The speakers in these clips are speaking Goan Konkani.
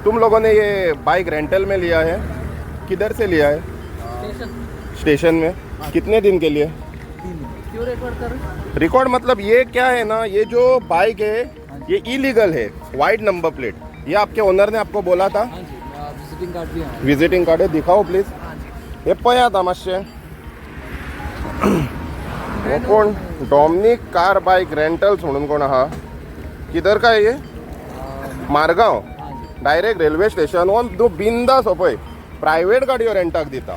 तुम लोगों ने ये बाइक रेंटल में लिया है? किधर से लिया है? स्टेशन में. कितने दिन के लिए? क्यों रिकॉर्ड कर? रिकॉर्ड मतलब ये क्या है ना, ये जो बाइक है, ये इलीगल है. White number plate. ये आपके ओनर ने आपको बोला था? हाँ जी, विजिटिंग कार्ड भी है. विजिटिंग कार्ड है? दिखाओ प्लीज. हे पळयात हा मातशें. हो कोण? डॉमनिक कार बाईक रेंटल्स म्हणून कोण आहा. किधर का है ये? मारगांव. हाँ जी. डायरेक्ट रेल्वे स्टेशन वन तूं बिंदास. हो पळय, प्रायवेट गाडयो रेंटाक दिता.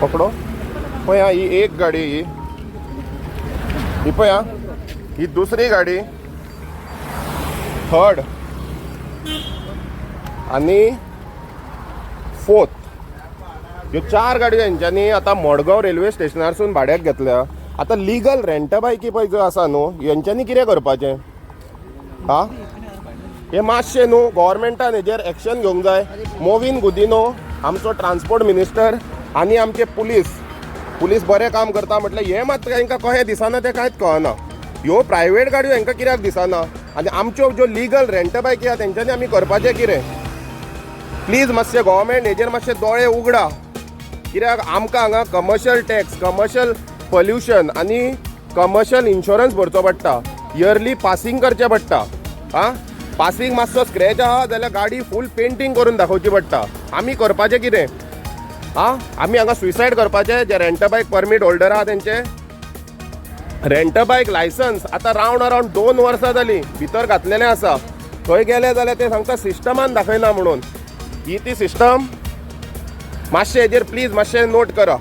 पकडो. पळय हा, ही एक गाडी ही. ही पळय हा, ही दुसरी गाडी, थर्ड आनी फोर्थ. ह्यो चार गाडयो हेंच्यांनी आतां मडगांव रेल्वे स्टेशनारसून भाड्याक घेतल्या. आतां लिगल रेंट बायकी पळय ज्यो आसा न्हू, हेंच्यांनी कितें करपाचें? हा, हे मातशें न्हू गोवोरमेंटान हेजेर एक्शन घेवंक जाय. मोविन गुदिनो आमचो ट्रान्सपोर्ट मिनिस्टर आनी आमचे पुलीस. पुलीस बरें काम करता म्हटल्यार हें मात तांकां कशें दिसना तें कांयच कळना. ह्यो प्रायवेट गाडयो हांकां कित्याक दिसना आनी आमच्यो ज्यो लिगल रेंट बायकी आहा, तेंच्यांनी आमी करपाचें कितें? प्लीज मातशें गोवोरमेंट हेजेर मातशें दोळे उगडा, कित्याक आमकां हांगा कमर्शियल टॅक्स, कमर्शियल पॉल्युशन आनी कमर्शियल इन्शुरन्स भरचो पडटा. इयरली पासिंग करचें पडटा. आं, पासिंग मातसो स्क्रॅच आहा जाल्यार गाडी फूल पेंटींग करून दाखोवची पडटा. आमी करपाचें कितें? आं, आमी हांगा सुसायड करपाचें? जे रेंट बायक परमीट होल्डर आहा, तेंचे रेंट बायक लायसन्स आतां रावंड अरावंड 2 वर्सां जालीं भितर घातलेलें आसा. थंय गेले जाल्यार ते सांगता सिस्टमान दाखयना म्हणून. ही ती सिस्टम. मातशें हेजेर प्लीज मातशें नोट करा.